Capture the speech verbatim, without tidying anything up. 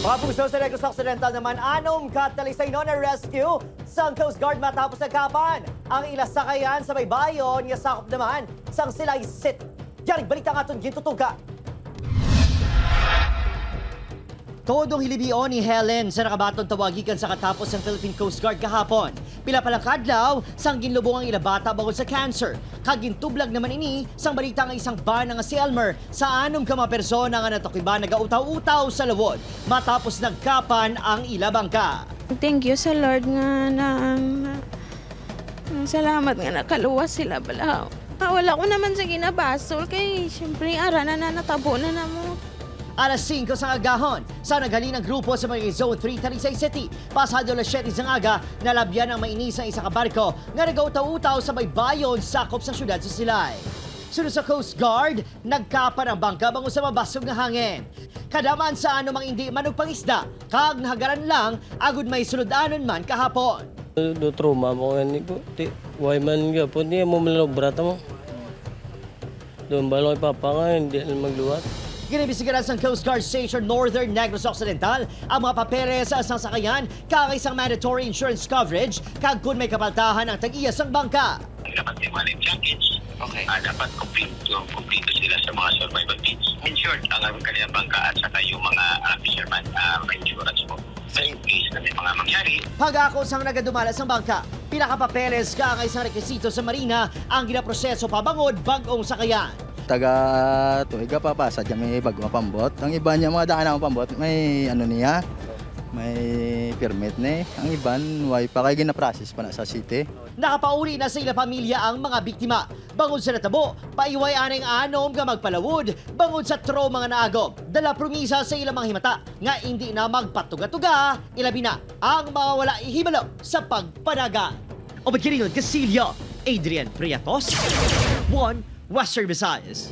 Mga puso, sa Negros Occidental naman, anom ka talisaynon na-rescue sang Coast Guard matapos nagkapan ang ila sakayan sa baybayon nga sakop naman sang Silay City. Yari balita nga aton gintutuga. Todong hilibion ni Helen sa nakabaton tawag gikan sa katapos sang Philippine Coast Guard kahapon. Pila pa lang ka adlaw sang ginlubong ang ila bata bangod sa cancer, kag gintublag naman ini sang balita nga isang bana nga si Elmer sa anom ka mga persona nga natukiban nagautaw-utaw sa lawod matapos nagkapan ang ila bangka. Thank you sa Lord nga na, na salamat nga nakaluwas sila bala. Ah, wala ko naman sa ginabasol kay siyempre ara na na natabo na namo. Alas singko sa agahon, sa naghalin ang grupo sa mga Zone three Talisay City. Pasado alas siyete sang aga, nalabyan ang mainis sa isa ka barko nga nagautaw-utaw sa baybayon sakop sa siyudad sa Silay. Sunod sa Coast Guard, nagkapan ang bangka bangod sa mabasog nga hangin. Kada man sa anumang indi manugpangisda, kag nahagaran lang agud may sulod-anon man kahapon. Do trauma mo nga ni po. Ti, why man nga po, niya mo malubra ta mo. Doon ba lang ipapa nga, hindi na magluwat. Ginimbestigaran sang Coast Guard Station Northern Negros Occidental ang mga papeles sang sakayan, kag sang mandatory insurance coverage, kag kon may kapaltahan ang tag-iya sang bangka. Dapat may mga life jackets. Okay. Ah, dapat complete, complete sila sa mga survival kits. In short, ang kanilang bangka at saka yung mga ah, fisherman, ah, may insurance po. Sa in case na may mga mangyari, Pag-ako sang nagadumala sang bangka, pila ka papeles kag sang rekisito sa Marina ang ginaproseso pa bangod bag-ong sakayan. Taga Tuig pa, pasad kami bag-o nga pambot. Ang iban niya mga daan ang pambot, may ano niya, may permit ni. Ang iban, way pa kay ginaprocess pa na sa city. Nakapauli na sa ila pamilya ang mga biktima. Bangod sa natabo, paiway anay ang anom nga magpalawod bangod sa trauma nga naagom. Dala promisa sa ilang mga himata nga indi na magpatuga-tuga, ilabi na ang mga wala ihibalo sa pagpanaga. Obed Kiringon Casillo, Adrian Priatos, One Western Visayas.